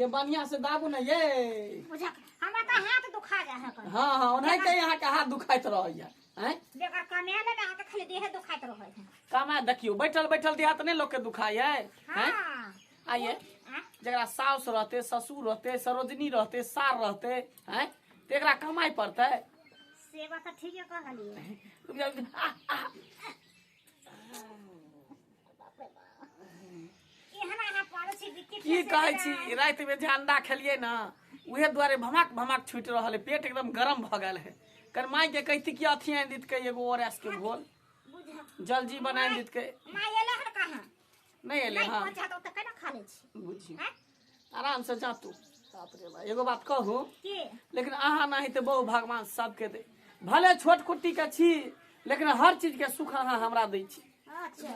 ये बढ़िया से दाबू ने ये। बुझक हमरा तऽ हाथ दुखा जा है। हाँ हाँ, ओनाहिते अहाँ के हाथ दुखाइत रहैया। आँय, बेगर कमाएले ने अहाँके खाली देहे दुखाइत रहै है। कमा देखियौ, बैठल बैठल देह हाथ नहि लोक के दुखाइ है। आँय? हाँ। आइए। आँय? जकरा साउस रहते, ससुर रहते, सरोजनी रहते, सार रहते, आँय, तऽ एकरा कमाइ पड़तै? से बात तऽ ठीके कहलियै। रुकि जाउ, रुकि जाउ। आ, आ, एहन अहाँ पड़ै छी बिक्की। की कहै छी, राति में जे अंडा खेलियै ने, उहे दुआरे भमाक भमाक छूटि रहल है, पेट एकदम गरम भऽ गेल है। कन माय के कहती कि अथी आनि दितकै, एगो ओआरएस के घोल। बुझ जलजीवन आनि दितकै। माय एलै हन कहाँ? नहि एलै। नहि। हँ। पहुँचा तऽ ओतऽ केना खा लै छी? बुझी। आँय? आराम से जा तू। बाप रे बाप, एगो बात कहू? की? लेकिन अहाँ नहि तऽ बहु भगवान सबके दे, भले छोट कुट्टी के छी, लेकिन हर चीज के सुख अहाँ हमरा दै छी। अच्छा।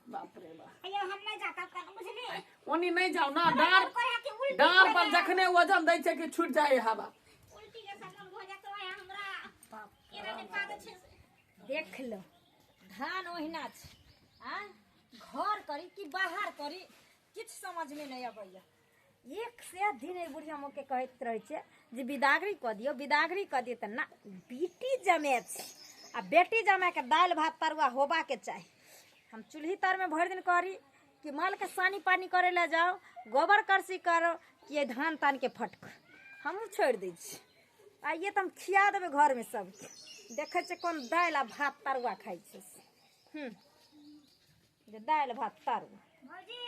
बाप रे बाप। अयो, हम नहि जाता कन, बुझली? ओनी नहि जाउ ना, डाँर करे कि उल्टी डाँर भऽ पर जायत। जखने वजन दै छै कि छूट जाइ हवा। उल्टी के सामान भऽ जायत ओहे हमरा। केना जे पागल छै। देख लो, धान ओहिना छै आ घर करी कि बाहर करी, किछु समझमे नहि अबैया। एक से दिन एहि बुढ़िया मोके कहैत रहै छै जे बिदागरी कऽ दियौ, बिदागरी कऽ दियौ, तऽ ना बेटी जमे छै आ बेटी जमाके दालि भात तरुआ होबाके चाही। हम चूल्ही तरमे भरि दिन करी कि मालके सानी पानी करै लए जाउ, गोबर करसी करो कि एहि धान तानके फटक हमहूँ छोड़ि दै छी। आइए तऽ हम खिया देबै घरमे सबके, देखै छियै कोन दालि आ भात तरुआ खाइ छै से। जे दालि भात तरुआ। भौजी,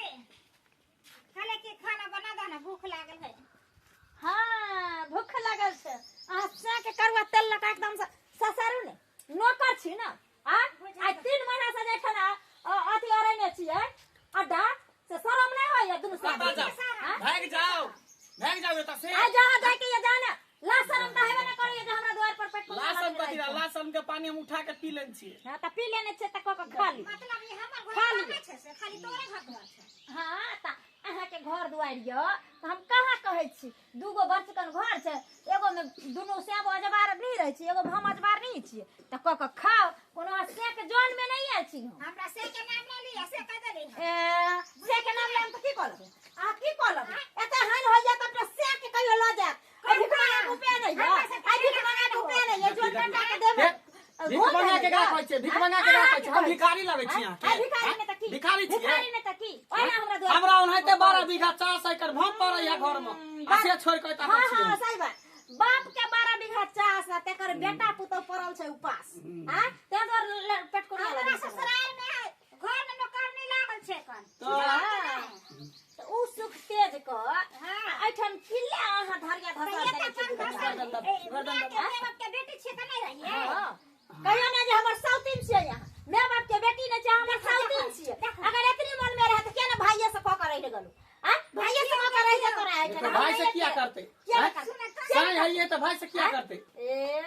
कहले कि खाना बना दे ना, भूख लागल है। हाँ, भूख लागल छै। अहाँ के करुआ तेल लगा एकदम से ससारू ने, नौकर छी ना। आ आइ 3 महीना से जेठन अथी अरैने छियै अड्डा से, शरम नहि होइया दुनू कतऽ साथ? जाउ? भागि जाउ, भागि जाउ एतऽ से। आ जहाँ जाके ये जाना ला, शरम तऽ हेबे नहि करैया जे हमरा द्वार पर पेट लासन कथी ला? लासन के पानी हम उठा के पी लेने छियै। हाँ, तऽ पी लेने छियै तऽ कऽ के खा ली। मतलब ई हमर घर खा ली। कहाँ छै से खाली तोरे घर दुआर छै? हाँ, तऽ अहाँके घर दुआरि यऽ तऽ हम कहाँ कहै छी। दूगो बचकन घर छै, एगो मे दुनू सेब अजबार नहि रहै छै, एगो मे हम अजबार नहि छियै, तऽ कऽ के खाउ। कोनो अहाँ से के जन मे नहि आयल छी हम। हमरा से के नाम नहि लिअ, से कह देली हम। ए, से के नाम लेम तऽ की कऽ लेबै अहाँ? की कऽ लेबै? एते हानि होइया तऽ अपना से के कहियो लऽ जायत। आ भीख मांगे के उपाय नहि यऽ, आ भीख मांगे के उपाय नहि यऽ, जोन डंडा के देबै। भीख मंगा के केकरा कहै छियै? भीख मंगा के केकरा कहै छियै? हम भिखारी लगै छी अहाँके? आ भिखारी नहि तऽ की? भिखारी छियै? भिखारी नहि तऽ की? ओहिना हमरा दुआर हमरा ओनाहिते 12 बीघा चास एकड़ भम पड़ैया घर मे, आ से छोड़ि कऽ एतऽ हाँ छियै। हाँ, सही बात। बाप के 12 बीघा चास आ तेकर बेटा पुतोह पड़ल छै उपास, आ तें दुआरे पेट कोना हमरा लगै छै। ससुराल में घर में नौकर नहि लागल छै कन। तऽ उ सुख तेज क एहिठाम किले अहाँ धरिया धसा तऽ देने एतऽ छी। अपन गर्दन दब, ए, गर्दन माय दब। के माय बाप के बेटी छियै तऽ नहि रहियै? हाँ। कहियो ने जे हमर सौतीन छियै यहाँ, माय बाप के बेटी नहि छै, हमर सौतीन छियै। अगर एतनी मन में रहे तऽ किया ने भाइये से कऽ के रहि गेलू? आ भाइये से कऽ के रहि जेतो रहे एहिठाम। तऽ भाई से किया करतै? किया आँय? करतै? साँय हइये तऽ भाई से किया करतै? ए,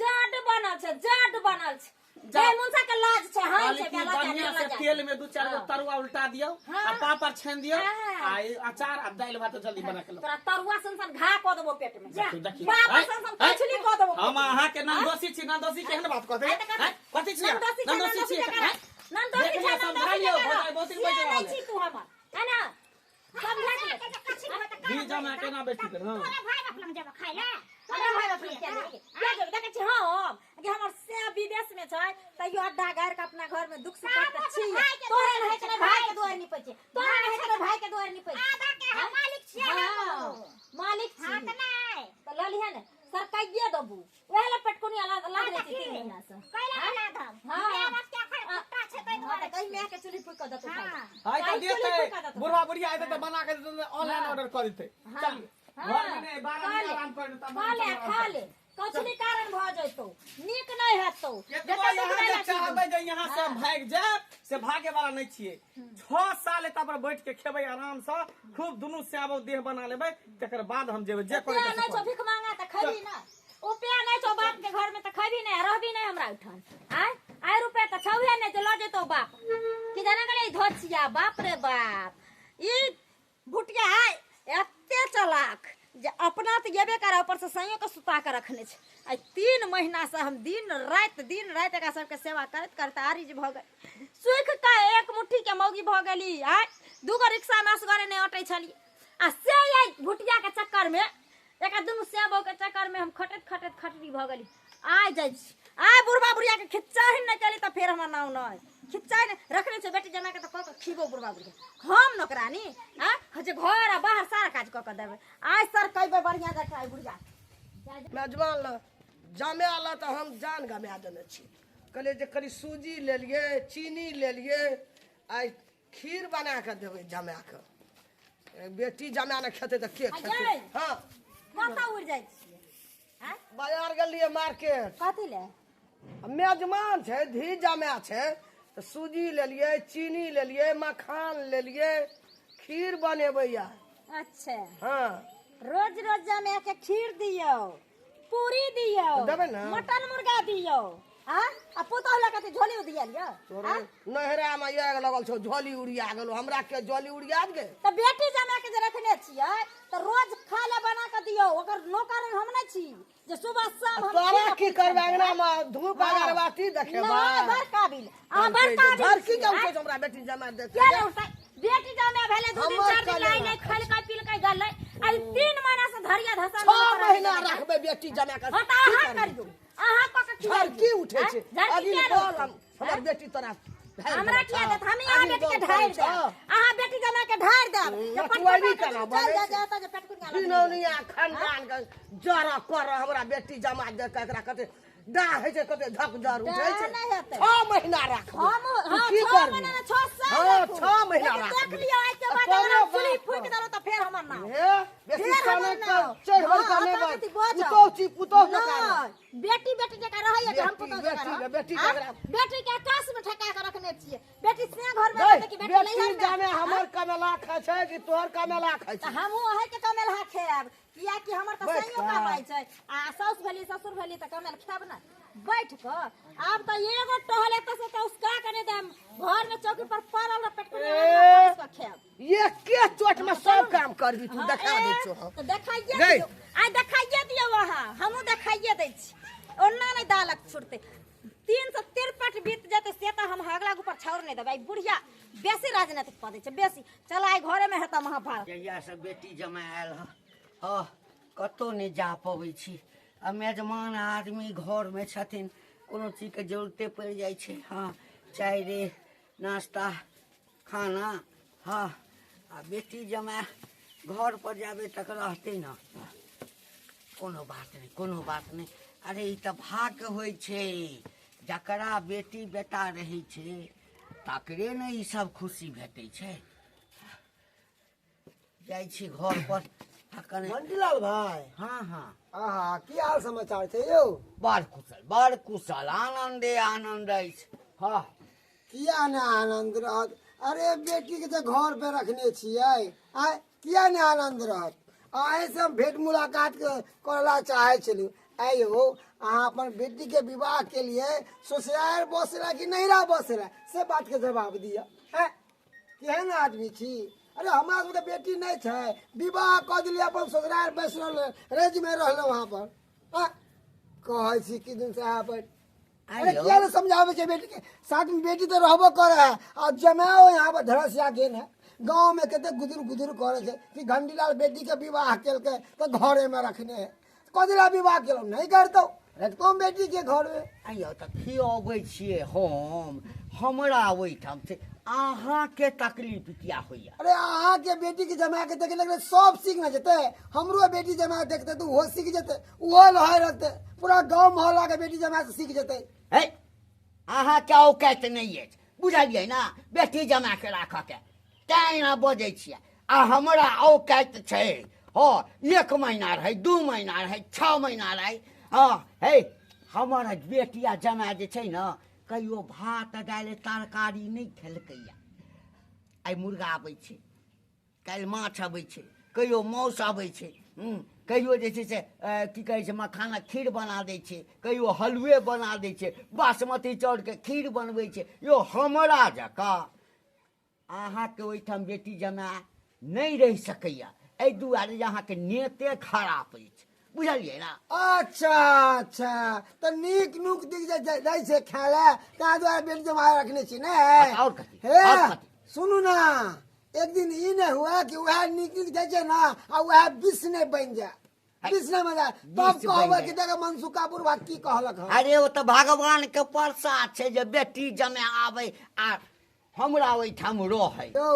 जाड बनल छै, जाड बनल छै। जा। जे मुनसा के लाज छै, हानि कहली छै कि बेला जात, बढ़िया बेला से जात। तेल में दू चार गो हाँ। तरुआ उल्टा दियौ हाँ। आ पापड़ छानि दियौ हाँ। आ ई अचार आ दालि भात जल्दी बना के लाउ। तोरा तरुआ सन सन घा कऽ देबो पेट में। देखियौ, देखियौ। पापड़ आँय, सन सन आँय, कचली कऽ देबो हम पेट में। अहाँके नंदोसी छी, नंदोसी केहन बात कहते? आँय, तऽ कथी? आँय, कथी छी? नंदोसी छै, नंदोसी नंदोसी छी? छै, आँय? नंदोसी देख छै, लिअ, समझा नंदोसी लियौ, छै, भौजाइ बहुत दिन से बैठ नहि रहल छी है। तू हमर, है ना? समझा के भी जमा केना बेइज्जती कर, हाँ। तोरा भाय बाप लग जेबो खाय ले? तोरा भाय बाप लग किया जेबै? किया जेबै? देखै छी हम कि हमर से विदेश में छै तैयो अड्डा गाड़ि के अपना घर में दुख सुख काटैत छी। भाय के तोरा नहि छै भाय के दुआरि निपै छै, तोरा नहि छै भाय के दुआरि निपै छै। आधा के हम मालिक छियै। हाँ, हम मालिक छी। हाँ तऽ नहि तऽ लऽ लिहे ने, सरकाइए देबू। वएह ला पेटकुनिया लाद लै छी 3 महीना से। कैला लादब? हाँ। माय बाप के अखन कुत्ता छै ताहि हाँ, दुआरे। तऽ कही माय के चूल्ही फूकि कऽ देतौ खाइ हाँ। लए। हाय तऽ कही चूल्ही देतै फूकि कऽ देतौ। बुढ़वा बुढ़िया एतै तऽ बना के देतै, ऑनलाइन ऑर्डर कऽ देतै। हाँ। चल हाँ। घर में नहि, 12 खा दिन ले। आराम कर तब खा ले, खा ले, कछुनी कारण भऽ जैतौ, नीक नहि हेतौ। केतबो जतऽ दुख यहाँ नहि जे लगी। चाहबै जे यहाँ से हम भागि जायब, से भागे वाला नहि छियै। 6 साल एतऽ पर बैठ के खेबै आराम से, खूब दुनू स्याबो देह बना लेबै, तकर बाद हम जेबै जे रुपया करे नहि छौ भीख मांगा तऽ खैबी ना? रुपया नहि छौ बाप के घर में तऽ खैबी नहि, रहबी नहि हमरा ओहिठाम? आय आय, रुपया तऽ छौहे नहि जे लऽ जेतौ बाप। की जाने गेलै धोचिया, बाप रे बाप, ई भुटिया आय एते चलाक। जे अपना तऽ गेबे करै, ऊपरसँ सैयोके सुता कऽ रखने छै। आइ 3 महीनासँ हम दिन राति एकरा सबके सेवा करैत करैत आरिज भऽ गेल, सुखि कऽ एक मुट्ठीके मौगी भऽ गेली। आइ 2 गो रिक्शामे असगरे नहि अटै छलियै, आ से आइ भुटियाके चक्करमे, एकरा दुनू सेबो के चक्करमे हम खटैत खटैत खटरी भऽ गेली। आइ जाइ छी, आइ बुढ़बा बुढ़ियाके खिच्चाहि नहि केली तऽ फेर हमर नाम नहि खिच्चाहि नहि रखने छै बेटी जमाके तऽ कऽ कऽ खिबो बुढ़बा बुढ़िया। हम नौकरानी आँ जे घर आ बाहर सारा काज कऽ कऽ देबै। आइ सर कहबै बढ़िआँ जकाँ आइ बुढ़िया मेजबान लए जमाए लए तऽ हम जान गमा देने छी। कहलियै जे कनि सूजी लेलियै, चीनी लेलियै, आइ खीर बना कऽ देबै जमाए कऽ। बेटी जमाए नहि खेतै तऽ के खेतै? हँ, कतऽ उड़ि जाइ छियै? बाजार गेलियै मार्केट। कथी ले? मेजमान छै, धी जमाए छै, तऽ सूजी लेलियै, चीनी लेलियै, मखान लेलियै, खीर बनेबै आइ। अच्छा। हँ। रोज रोज जमा के खीर दियौ, पूरी दियौ, देबै ने, मटन मुर्गा दियौ। आ आ पुतहु लए कथी झोली दिया लियौ? तोरे नहरा में आगि लगल छौ, झोली उड़िया गेलो। हमरा के झोली उड़िया गे? तऽ बेटी जमा के जे रखने छियै तऽ रोज खाय लए बना कऽ दियौ। ओकर नौकर हम नहि छी जे सुबह शाम हम तोरा की करबै? अंगना में धूप अगरबत्ती देखेबै? नहि, बड़ काबिल अहाँ, बड़ काबिल। झरकी के उठै छै हमरा बेटी जमा देख। किया नहि उठतै? बेटी जमा भेलै 2 दिन 4 दिन लाइ नहि खेलकै पिलकै गेलै, आइ 3 महीना से धरिया धसा। 6 महीना राखबै बेटी जमा के। हँ, तऽ अहाँ करियौ, अहाँ कऽ के झरकी उठै छै। अगिन बोल, हमर बेटी तोरा हमरा किया देत? हम अहाँ बेटी के ढारि देब, अहाँ बेटी जमा के ढारि देब। नटुआरी केना बनै छै? दिनौनिया खानदान के जरा कर हमरा बेटी जमा दे के एकरा कते डाह होइ छै, कते धक जर उठै छै। 6 महीना राखबै। हम हां, 6 महीना, 6 साल। हां, 6 महीना राखबै। देख लियौ, आइ के बाद अगर चुल्ही फूकि देलौ तऽ फेर हमर नाम हे बेसी कने चढ़ बल कने पुतोह छी, पुतोह जकाँ बेटी बेटी जकाँ रहैया कि हम पुतोह जकाँ रहब? बेटी बेटी के आकाश में ठका के रखने छियै। बेटी से घर में रहतै कि बेटी नैहर में? जाने हमर कमेला खाइ छै कि तोहर कमेला खाइ छै? हमहूँ अहे के कमेला खायब, कियाकि हमर तऽ सैयो कमाइ छै आ साउस भेली ससुर भेली तऽ कमेल खायब ने बैठ कऽ। आब तऽ एगो टहल एतऽ से तऽ उसका के नहि देम, घर में चौकी पर पड़ल रह पेट के खायब। एके चोट में सब काम करबी तू, देखा दै छौ हम। तऽ देखाइए दियौ, आइ देखाइए दियौ अहाँ, हमहूँ देखाइए दै छी। ओना नहि दालक छुटतै, 363 बीत जेतै से तऽ हम अगला ऊपर छाउर नहि देबै। बुढ़िया बेसी राजनीतिक कऽ दै छै बेसी। चल, आइ घरेमे हेतै महाभारत। जहियासँ बेटी जमाय आयल हँ, हँ, कतहु नहि जा पबै छी आ मेजमान आदमी घरमे छथिन, कोनो चीजके जरूरते पड़ि जाइ छै। हँ, चाय रे, नाश्ता खाना। हँ, आ बेटी जमाय घर पर जाबे तक रहतै ने, कोनो बात नहि, कोनो बात नहि। अरे ई तऽ भाग्य होइ छै, जकरा बेटी बेटा रहै छै तकरे ने ई सब खुशी भेटै छै। जाइ छी घर पर आ कने। बंटीलाल भाई। हँ हँ। आहा, की हाल समाचार छै यौ? बड़ कुशल, बड़ कुशल, आनंदे आनंद अछि। हँ। किया ने आनंद रहत? अरे बेटी के तऽ घर पे रखने छियै आय, किया ने आनंद रहत? अहीं से हम भेंट मुलाकात करला चाहे छलहुँ। आइ यौ, अहाँ अपन बेटी के विवाह के लिए ससुराल बसला कि नैहरा बसला, से बात के जवाब दिअ। आँय, केहन आदमी छी? अरे हमरा सबके बेटी नहि छै, विवाह कऽ देलियै, अपन ससुराल बसि रहल, रेजमे रहलहुँ वहाँ पर। आँय, कहै छी कि दिन साहब पर। अरे किया ने समझाबै छै बेटी के साथ में? बेटी तऽ रहबो करे है आ जमाओ यहाँ पर धरसिया गेल है। गाँव में कते गुदुर गुदुर करे छै कि घंटीलाल बेटी के विवाह केलकै तऽ घरे में रखने है। कथी ला विवाह केलहुँ? नहि करतौ, रखतौ बेटी के घर में। आइयो तऽ खियबै छियै हम, हमरा ओहिठाम से अहाँके तकलीफ किया होइया? अरे अहाँ के बेटी के जमा के देखे लगले सब सीख न जेते। हमरो बेटी जमा के देखते तऽ ओहो सीख जेते, ओहो लहर रहते, पूरा गाँव मोहल्ला के बेटी जमा से सीख जेते। है, अहाँके औकात नहि अछि, बुझलियै ने, बेटी जमा के राखऽके, तैं एना बजै छियै। आ हमरा औकात छै। हँ, 1 महीना रहै, 2 महीना रहै, 6 महीना रहै। हँ, हे हमर बेटिया जमा जे छै ने, कहियो भात दालि तरकारी नहि खेलकैया। आइ मुर्गा आबै छै, काल्हि माछ अबै छै, कहियो मासु अबै छै, कहियो जे छै से की कहै छै मखानक खीर बना दै छै, कहियो हलुए बना दै छै, बासमती चाउरके खीर बनबै छै। यौ, हमरा जकाँ अहाँके ओहिठाम बेटी जमाय नहि रहि सकैया। एहि दुआरे जे अहाँके नेते खराब अछि, बुझलियै ना? अच्छा अच्छा, तऽ नीक नुक दिख जाइ छै खाय लए, ताहि दुआरे बेटी जमाय रखने छी ने। अच्छा, आओर कथी? हे आओर कथी? सुनू ना, एक दिन ई नहि हुए कि वएह नीक नीक जाइ छै ना आ वएह विष नहि बनि जाय, विष नहि बनि जाय तब विष बनि कहबै जाय। कि देख मनसुखा बुढ़वा की कहलक हँ। अरे ओ तऽ भगवान के प्रसाद छै जे बेटी जमाय आबै आ हमरा ओहिठाम रहै। यौ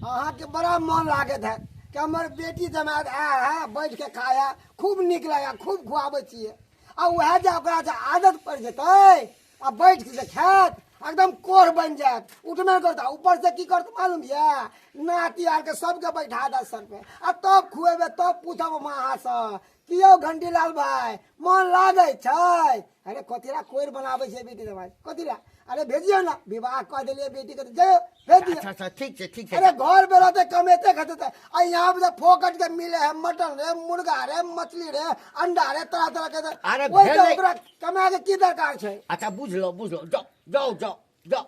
अहाँके बड़ा मन लागैत है कि हमर बेटी जमाय आयल है, बैठ के खाया, खूब नीक लागै, खूब खुआबै छियै। आ वएह जे ओकरा जे आदत पड़ि जेतै आ बैठ के जे खायत, एकदम कोढ़ बनि जायत, उठबे नहि करत। ऊपर से की करत मालूम यऽ? नाती आरके सबके बैठा देत सर पे आ तब खुएबै, तब पूछब हम अहाँसँ कि यौ घंटीलाल भाई मन लागै छै? अरे कथी ला कोरि बनाबै छै बेटी जमाय, कथी ला? अरे भेजियौ ने, विवाह कऽ देलियै बेटीके तऽ जइयौ भेज दियौ। अच्छा अच्छा, ठीक छै ठीक छै। अरे घर पे रहते कमेते खतेते, आ यहाँ पे फोकट के मिले है मटन रे, मुर्गा रे, मछली रे, अंडा रे, तरह तरह के। अरे ओहि तऽ भेलै। ओकरा कमा के की दरकार छै? अच्छा बुझलो बुझलो, जाओ जाओ जाओ जाओ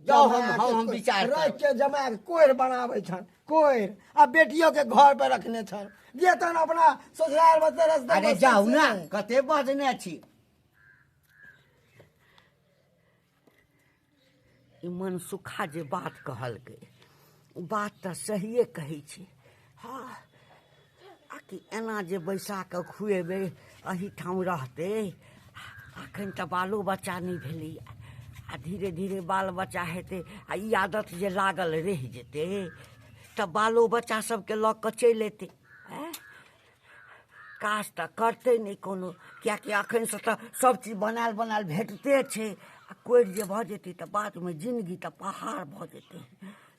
जाओ, हम हम हम विचार रख करबै। के जमा के कोरि बनाबै छन कोरि, आ बेटियो के घर पे रखने छन जे तहन अपना ससुराल बसते रस्ते अरे बसते जाउ से ना, नहि। कते बजने छी। ई मनसुखा जे बात कहलकै बात तऽ सहिए कहै छै। हँ, आ कि एना जे बैसा कऽ खुएबै एहिठाम रहतै, अखन तऽ बालो बच्चा नहि भेलैए आ धीरे धीरे बाल बच्चा हेतै आ ई आदत जे लागल रहि जेतै तऽ बालो बच्चा सबके लऽ कऽ चलि एतै। आँय, काज तऽ करतै नहि कोनो, किएकि अखनसँ तऽ सब चीज बनायल बनायल भेटते छै आ कोरि जे भऽ जेतै तऽ बादमे जिनगी तऽ पहाड़ भऽ जेतै।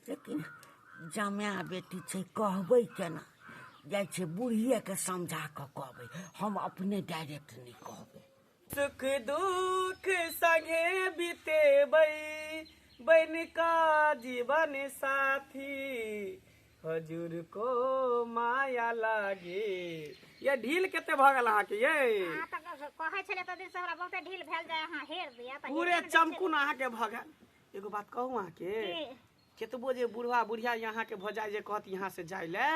लेकिन जमाए बेटी छै, कहबै केना? जाइ छै बुढ़िएके समझा कऽ कहबै, हम अपने डायरेक्ट नहि कहबै। सुख दुख संगे बितेबै बन का जीवन साथी, हजूर को माया लागे। ये ढील कते भऽ गेल अहाँके ये? अहाँ तऽ कहै छलियै तऽ दिनसँ हमरा बहुते ढील भेल जाय, अहाँ हेर दिअ तऽ पूरे हेरबे ने चमकुन अहाँके भऽ गेल। एगो बात कहू अहाँके? की? केतबो जे बुढ़वा बुढ़िया यहाँ के भऽ जाय जे कहत यहाँ से जाय ले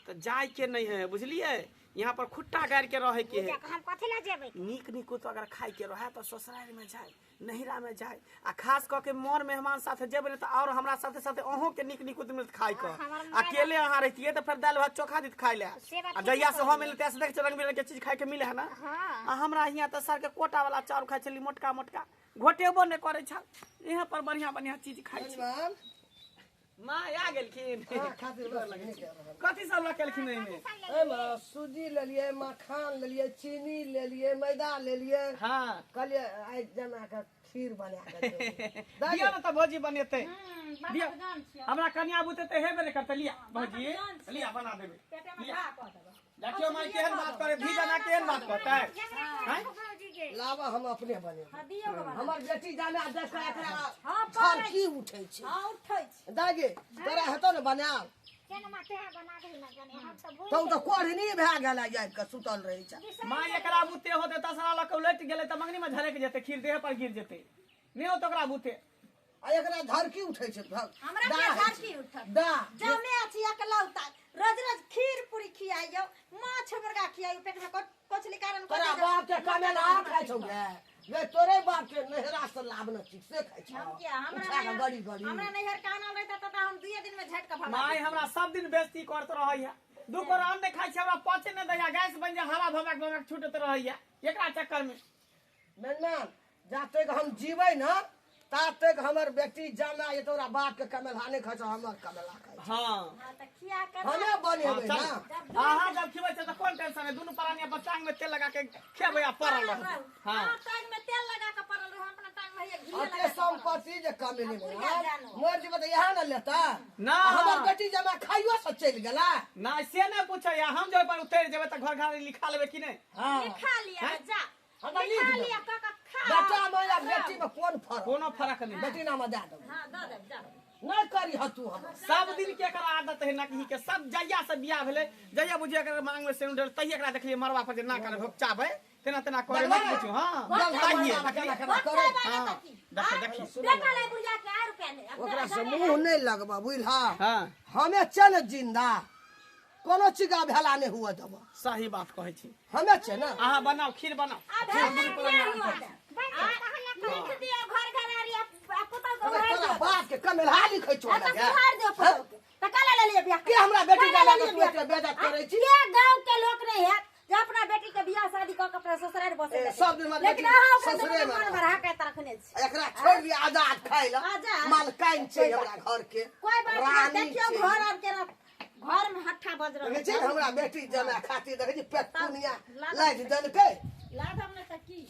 तऽ जाय के नहीं है, बुझलियै? यहाँ पर खुट्टा गाड़ि के रहे के है। बुझा कऽ हम कथी लए जेबै? नीक नीक तो अगर खाय के रहे तऽ ससुराल में जाय, नैहरा में जाय, आ खास कऽ के मोर मेहमान साथे जेबै ने तऽ और हमरा साथे साथे अहूँ के नीक नीक मिलत खाय के। हमर माय अकेले अहाँ रहितियै तऽ फेर दालि भात चोखा देत खाय ले। से बात आ ठीके जहिया से हम कहलियै। एलियै तहिया से देख रंग बिरंग के चीज खाय के मिले है ना। हाँ। आ हमरा हियाँ तऽ सर के कोटा वाला चाउर खाइ छली, मोटका मोटका घोटेबो नहि करै छल, यहाँ पर बढ़िया बढ़िया चीज खाइ छी। मेजबान माँ आ गेलखिन। हाँ, खातिर बस नीक रहल। कथी सब लऽ के एलखिन एहिमे? एहिमे सूजी लेलियै, मखान लेलियै, चीनी लेलियै, मैदा लेलियै। हाँ। कहलियै आइ जमा के खीर बना के देबै। दियौ ने तऽ भौजी बनेतै। बड़ा दियौ। जान छियै। हमरा कनिया बुते तऽ हेबे नहि करतै। लिया भौजी, जान छियै। लिया बना देबै। पेटे में लिया। घा कऽ देबै। देखियौ माय केहन बात करे, भी जना केहन बात कहतै? आँय? लाबऽ हम अपने बनेबै। हाँ, दियौ गो बना। हमर बेटी जाने देख कऽ एकरा हाँ, पड़ै छड़की उठै छै। हाँ, उठै छै। दाइ गे, तोरा हेतौ ने बनायल? केना माते बना दही ना जाने, हम तऽ भूल तऽ ओ तऽ कोढ़नी भए गेल आबि कऽ सुतल रहै छै। माँ एकरा बुते होतै तसरा लऽ कऽ उलटि गेलै तऽ मंगनी में झरकि जेतै, खीर देह पर गिर जेतै। नहि होतै ओकरा बुते। आ एकरा झरकी उठै छै। हमरा दाह के होइ छै। झरकी उठत? दाह। जमे अछि अकलौता, रोज रोज खीर पूरी खियाइयौ, माछ मुर्गा खियाइयौ, पेट में कोचली कारण तोरा बाप के कमेला खाइ छौ गे? गे तोरे बाप के नैहरा से लाभने छी से खाइ छौ। हम किया? हमरा उठा कऽ नैहर- गड़ी गड़ी। हमरा नैहर के आनल रहितै तऽ हम दुइये दिन में झटि कऽ भगा माय हमरा सब दिन बेइज्जती करत रहैया, दू कोर अन्न नहि खाइ छी, हमरा पचे नहि दैया, गैस बनि जाय, हवा भमक भमक छूटैत रहैया एकरा चक्कर में। मेहमान जा तक हम जीबै ना ता तक हमर बेटी जाना ये तोरा बाप के कमेला नहीं खाइ छौ, हमर कमेला खाइ छौ। हाँ। हाँ, तऽ खिया कऽ हमे बनेबै चल। ना। अहाँ जब खिबै छै तऽ कोन टेंशन है, दुनू प्राणी अपन टांग में तेल लगा के खेबै आ पड़ल रहबै। हाँ, हाँ। टांग में तेल लगा कऽ पड़ल रहू, हम अपना टांग में हैया घी अते लगा कऽ पड़ल। संपत्ति जे कमेली आ बुढ़िया जानो। मर जेबै तऽ इएह ने लेता। ना। हमर बेटी जमा खाइयो से चलि गेला। ना से नहि पूछैया, हम जे ओहि पर उतरि जेबै तऽ घर घर लिखा लेबै कि नहि? हाँ। लिखा लिअ हैं? जा। हमरा लिख लिखा देबै। लिअ, कऽ कऽ खा। बेटा में आ बेटी में कोन फर्क? कोनो फर्क नहि। बेटी नाम दए देबै। हाँ, दऽ देब, जा। नहि करी हतू हम। सब दिन के एकर आदत है नकही के, सब जहिया से बियाह भेलै, जहिया बुझियो एकर मांग में सिनुर डरल, तहिया एकरा देखलियै मरबा पर जे नाक आर भोकचाबै, तेना तेना करे, देखबै? मत पूछू, हाँ। देखबै, तहिये, केना देखलियै? केना करे? हाँ, देखियौ, देखियौ। बेटा लै बुढ़िया के आइ रुपया ले। ओकरा से मुंह नहि लगबा, बुझलह? हाँ। हमे चल जिंदा कोनो चीज के अवहेला नहि हुअ देबऽ। सही बात कहै छी। हमे छै ने। अहाँ बनाउ, खीर बनाउ। आब भेल बियाह हुआ तऽ। लिख दियौ घर घरारी आ पुतहु के उघारि तोरा दियौ। बाप के कमेलहा लिखै छौ आ हमरा तऽ गे। उघारि दियौ पुतहु के। तऽ काला लेलियै बियाह? के हमरा बेटी काला जमा के लेलियै तू बियाह? एते बेइज्जत करै छी? के गाँव के लोक नहीं हैत जे अपना बेटी के बियाह शादी कऽ के अपना ससुराल बसै ए, सब दिन हमर लेकिन बेटी अहाँ ओकरा ससुरे दुनू मे मन रहत। बढ़ा के रखने छी। एकरा छोड़ि दिअ आजाद खाइ लए। आजाद? मालकाइन छै हमरा घर के। कोई बात नहीं, रानी देखियौ छै। घर आर केना घर में हट्ठा बज रहल। देखै छी हमरा बेटी जमा खातिर, देखै छी पेटकुनिया लाज- लादि देलकै। लाधम नहि तऽ की?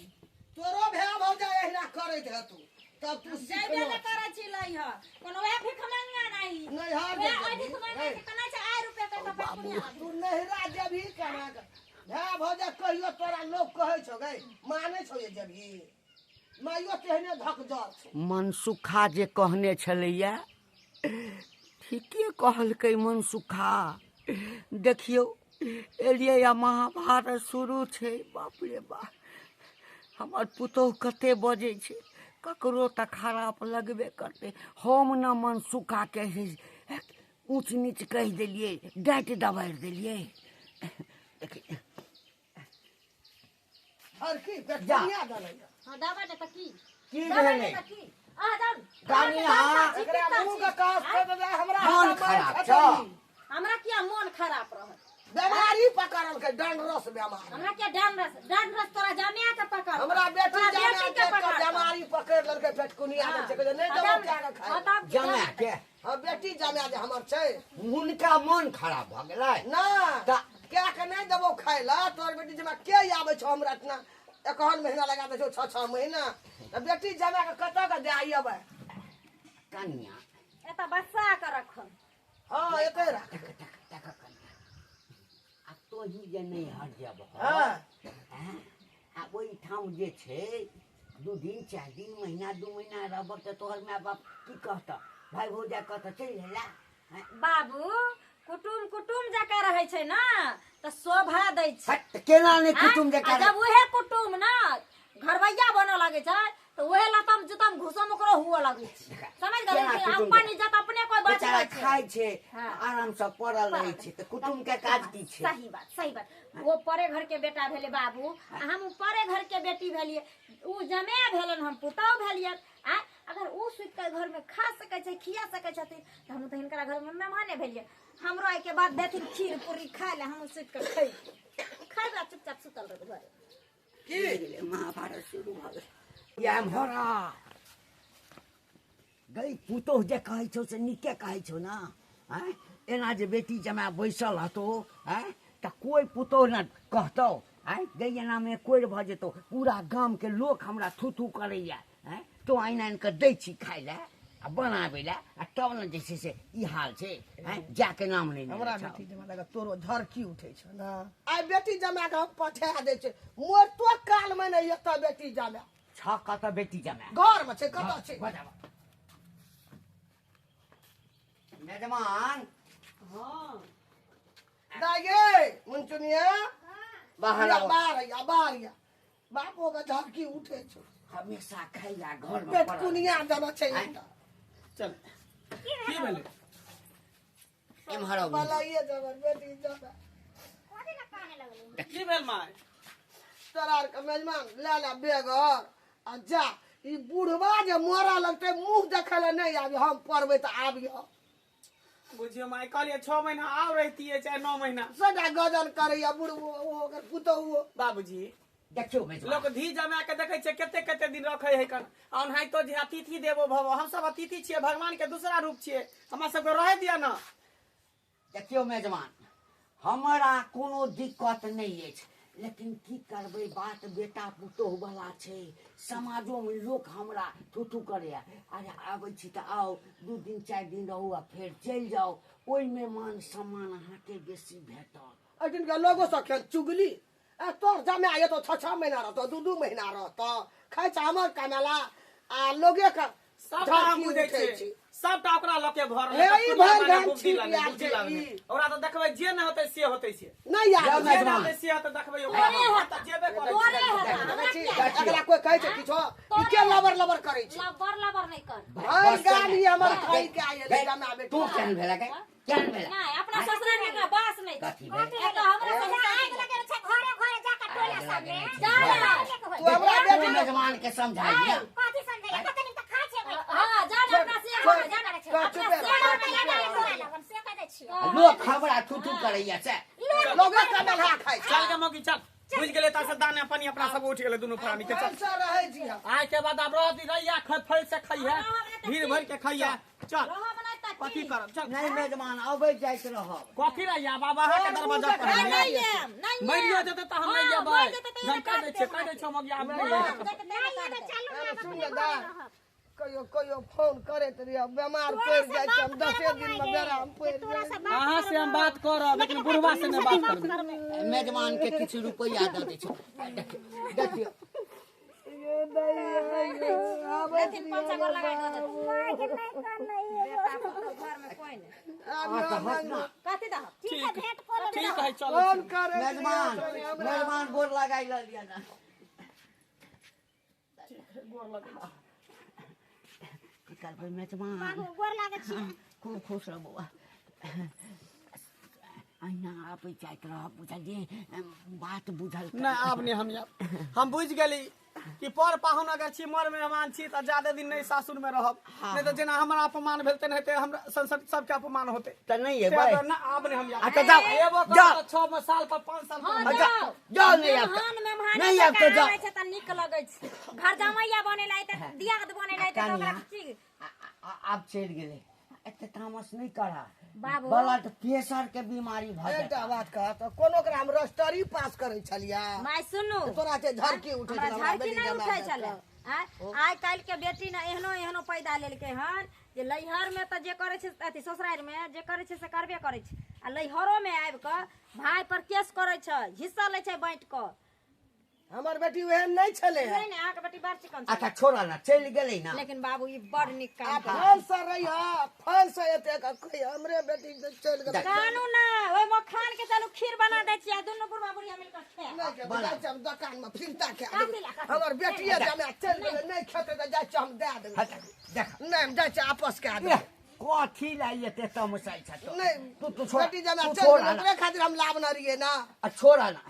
तोरो भाय भौजाइ एहिना करैत हेतौ तब तू जैबे सिखलो। ने करै छी लैह कोनो वएह भीख मंगा नहीं। नैहर वएह जे ओहि जेबही, भीख मंगा के केना छै आइ रुपया के तऽ पेटकुनिया लाधम। तू नैहरा जेबही केना के भाय भौजाइ कहियो तोरा लोक कहै छौ गै, मानै छौ जे जेबही? माइयो तेहने धक जर छौ। मनसुखा जे कहने छलैया ठीके कहलकै मनसुखा। देखियौ एलियै आ महाभारत शुरू छै। बाप रे बाप, हमर पुतोहु कते बजै छै, ककरो तऽ खराप लगबे करतै। हम ने मनसुखाके ऊँच नीच कहि देलियै, डाँटि दबारि देलियै। देखी हरकी पेटकुनिया दलैया। हाँ, दबा ने तऽ की? की दबा ने भेलै? तऽ की? अहाँ जाउ ने। कनिया, अहाँ के एकरा दाम मुँह छी, के काज आँय? कर देबै हमरा। मोन हमरा मारि खराब खेतै। छौ। हमरा किया मोन खराब रहत? बेमारी पकड़लकै, डंडरस बेमारी। हमरा किया डंडरस? डंडरस तोरा जमाए के पकड़, हमरा बेटी तोरा जमा बेटी के के पकड़। बेमारी पकड़ लेलकै, पेटकुनिया हाँ। दै छै, कहै छै, नहि हाँ, देबौ तब- क्या के खाइ। हाँ, तब जमा के हाँ, बेटी जमा जे हमर छै। हुनका मन खराब भऽ गेलै ना क्या के नहि देबौ खाइ लए? तोहर बेटी जमा के आबै छौ हमरा इतना एकहन महीना लगा दै छौ, 6 6 महीना, तऽ बेटी जमा के कतऽ के दए अयबै? कनिया, एतऽ बसा के रखल। हाँ, एतै राख। तक तक तक कनिया, आ तोही जे नहि हट जेबह। हाँ। हैं? आ ओहिठाम जे छै 2 दिन 4 दिन महीना 2 महीना रहबह तऽ तोहर माय बाप की कहतऽ, भाय भौजाइ कहतऽ चलि अयला? हैं? बाबू, कुटुम कुटुम जकाँ रहै छै ने तऽ शोभा दै छै। हट, केना नहि आँय? कुटुम आ जकाँ? जब उहे कुटुम ने घरबैया बनऽ लगै छै तऽ उहे लतम जुतम घुसम ओकरो हुअ लगै छै। समझ गेलियै? केना कि कुटुम अपन इज्जत अपने कोइ बेचारा बचबै छै? खाइ छै, हाँ। आरामसँ पड़ल रहै छै, तऽ कुटुम के काज की छै? सही बात, सही बात। ओ परे घर के बेटा भेलै बाबू, आ हम परे घर के बेटी भेलियै। उ जमाए भेलन, हम पुतहु भेलियन। आ अगर उ सुति कऽ घर में खा सकै छै, खिया सकै छथिन, तऽ हम तऽ हिनकरा घर में मेहमाने भेलियै। हमरो एहिके बाद देथिन खीर पूरी खाय लए, हम सुति कऽ खैबै खैबै आ चुपचाप सुतल रहबै घरे। की गेलै, महाभारत शुरू भऽ गेल। या एम्हर आ गई। पुतोह जे कहै छौ से नीके कहै छौ ने? आँय, एना जे बेटी जमाए बैसल हतो, आँय, तऽ कोइ पुतोह ने कहतौ? आँय गई, एनामे कोरि भऽ जेतौ, पूरा गामके लोक हमरा थू थू करैया। आँय, तोँ आनि आनि कऽ दै छी खाइ लए आ बनाबै लए, आ तब ने जे छै से ई हाल छै। आँय, जाके नाम नहि हमरा लेने छौ। बेटी जमा लगा तोरो झरकी उठै छौ ने? आइ बेटी जमा के हम पठा दै छै, मरतो काल मे नहि एतऽ बेटी जमा छ। कतऽ बेटी जमाए? घर मे छै, कतऽ छै? बजाबऽ मेजमान। दाइ गे मुनचुनिया, बाहर या आबऽ। बाहर या बाहर या, बापो के झरकी उठै छौ। हमेशा खैला घर में पड़ल। पेटकुनिया देना छै। आँय? एतऽ चल, की भेलै? एम्हर आउ। पलाइए जबर बेटी जमा। कथी लए काने लगलै? की भेल माय? तोरा आरके मेजमान ले ले बेगर आ जा। ई बुढ़वा जे मरऽ लगतै, मुँह देखै लए नहि आबी। हम पढ़बै तऽ आबिह। बुझियौ माय, कहलियै 6 महीना आब रहितियै, चाहे 9 महीना। सदा गजल करैया बुढ़बो, ओ ओकर पुतहुओ। बाबूजी, देखियौ मेजबान, लोक धी जमा के देखै छै कते कते दिन रखै है कन। आ ओनाहितो जे अतिथि देवो भव, हमसब अतिथि छियै, भगवान के दूसरा रूप छियै, हमरा सबके रहै दिअ ने। देखियौ मेजबान, हमरा कोनो दिक्कत नहि अछि, लेकिन की करबै, बात बेटा पुतोहु वाला छै। समाजोमे लोक हमरा थू थू करैया। अरे आबै छी तऽ आउ, 2 दिन 4 दिन रहू आ फेर चलि जाउ, ओहिमे मान सम्मान अहाँके बेसी भेटत। एहि दिनका लोगो सब खेल चुगली। ए तोर जमा एतो 6 6 महीना रहतो, 2 2 महीना रहतो, खाइ छै हमर कमेला आ लोगे के सबटा हम झरकी बुझै उठै छियै छै। सबटा ओकरा लके भर हे, ई भरि गाम छीप आयल छै, ई। ओकरा तऽ देखबै जे नहि होतै से होतै से। नहि जाउ आयल। जे नहि मेजबान। होतै से होतै, देखबै ओकरा। तोरे हेतै। तऽ जेबे करै तोरे छै। हेतै, हमरा छी, किया? एकरा कोइ कहै छै किछो? ई के लबर लबर करै छै? लबर लबर नहि कर। भरि गाम ई हमर खाइ के आयल गै, जमा बेटी। तू केहन भेला गै, केहन भेला? नहि, अपना ससुराल में एकरा बास सुनै छी। कथी भेल? एतऽ हमरा से हिसाब आगि लगेने छै घरे घरे जाके टोला सब में। जा ना। तू हमरा तू बेटी मेजबान के समझाइए। कथी समझाइए? कतनी तऽ खाइ छै भाई। हां, जा ना अपना से छोड़, जा ना। छोड़, चुप रह। से नहि लगा लगन से कह दै छियै। लोक हमरा थू थू करैया से। लोगे कमलहा खाइ छै। चल गे मौगी चल, बुझि गेलै तऽ से दाना पानी अपना सब उठि गेलै दुनू प्राणी के। चल से रहै छी हम। आइ के बाद आब रहती रहिया फल से खइहे, भीड़ भर के खइहे। चल रहब नहि तऽ कथी की? करब चल। नहीं मेजबान अबै जाइत रहब। कथी रहिया बाबा अहाँके दरवाजा पर नहीं रहिया। नहीं आएब, नहीं मरियो आएब। जेतै तऽ हम नहि हाँ, जेबै। मरि जेतै तऽ हम कहि दै छियै, कहि दै छियै मौगी आब नहि मरि आएब। जेतै तऽ नहि काट एबै, देब। चलू अरे ने, सुन अपने ने घरे दा, रहब। कहियो कहियो फोन करैत रहियो, बेमार तोरा पड़ि से जाइ छै, हम बात 10 करब दिन मे माय बेराम गे, पड़ि तोरा जाइ से बात अहाँ से हम बात करब लेकिन बुढ़वा से नहि बात करबै। मेजबान के किछु रुपैआ दऽ दै छै। देखियौ देखियौ। देथिन 500 गोर लगाय दऽ देथिन। माय के नहि कनैये। बेटा पुतोह घरमे कोइ नहि। अहाँ तऽ हट ना। कथी दहक? ठीक है, भेंट कऽ लेबै। ठीक है चलू। फोन करैत मेजबान रहियो हमरा। मेजबान गोर लगाइ लऽ लिअ ना। की करबै मेजबान? बाबू गोर लागै छी। खूब खुश रह बौआ, अहिना आबै जाइत रहब, बुझलियै? बात बुझल करू। नहि आब नहि हम आयब। हम बुझि गेली कि पर पाहुन अगर छी, मर मेहमान छी तऽ ज्यादा दिन नहि सासुर में रहब, नहि तऽ जेना हमरा अपमान भेल तेनाहिते हमरा संसद सबके अपमान होते। तऽ नहि से एबै? ना आब नहि हम आयब। अच्छा जाओ, एबो करब जाओ। तऽ 6 साल पर 5 साल पर। हाँ, अच्छा, जाओ। जाओ, नहि आयब तऽ। मेहमान मेहमान नहि आयब तऽ जाओ। आबै छै तऽ नीक लगै छै। घर जमैया बनेलै तऽ दियाद बनेलै तऽ ओकरा की आब चलि गेलै, एते तामस नहि करा बाबू। ब्लड प्रेशर के बीमारी भऽ एकटा जेतै। बात कह तऽ कोनो ओकरा हम रजिस्ट्री पास करै छलियै माय सुनू, तोरा ते झरकी उठै हमरा छलै, हमरा झरकी बेटी नहि जमा उठै देलकै। छलै। आइ काल्हि के बेटी ने एहनो एहनो पैदा लेलकै हन जे लैहर में तऽ जे करै छै, अथी ससुरारि में जे करै छै से करबे करै छै, आ लैहरो में आबि कऽ भाय पर केस करै छै, हिस्सा लै छै बाँटि कऽ। हमर बेटी ओहन नहि छलै हँ। नहि नहि, अहाँके बेटी बड़ चिकन छलै। अच्छा छोड़ ना, चलि गेलै ना। लेकिन बाबू ई बड़ नीक आ काम केलक। फल से रहिह, फल से एते कहि हमरे बेटी के चलि गेलै। कानू ना, ओहि मखान के चलू खीर बना दै छी आ दुनू बुढ़वा बुढ़िया मिल कऽ खायब। नहि खेबै, जाइ छी हम दोकान मे फिरता खाय काफी देबै। ला, काफी। हमर बेटिये जमा चलि गेलै, नहि खेतै तऽ जाइ छी हम दए देबै। हट, देख। नहि हम जाइ छी आपस कए देबै। कथी ला एते तमसाइ छ तू? नहि तू तू छोड़, बेटी जमा तू चलि छोड़ गेलै, ना। ओकरे खातिर हम लाभ न रहियै ना। आ छोड़ ना।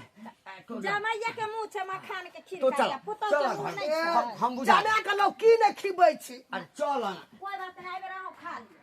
तू जा। जमैया के मुँह छै मखान के खीर तू खाय चल, ला, पुतोह चल के मुँह घर। नहि छै। हम बुझा जमा के लोक की नहि खिबै छी? अरे चल ना। कोइ बात नहि, एहि बेर अहूँ खा लिअ।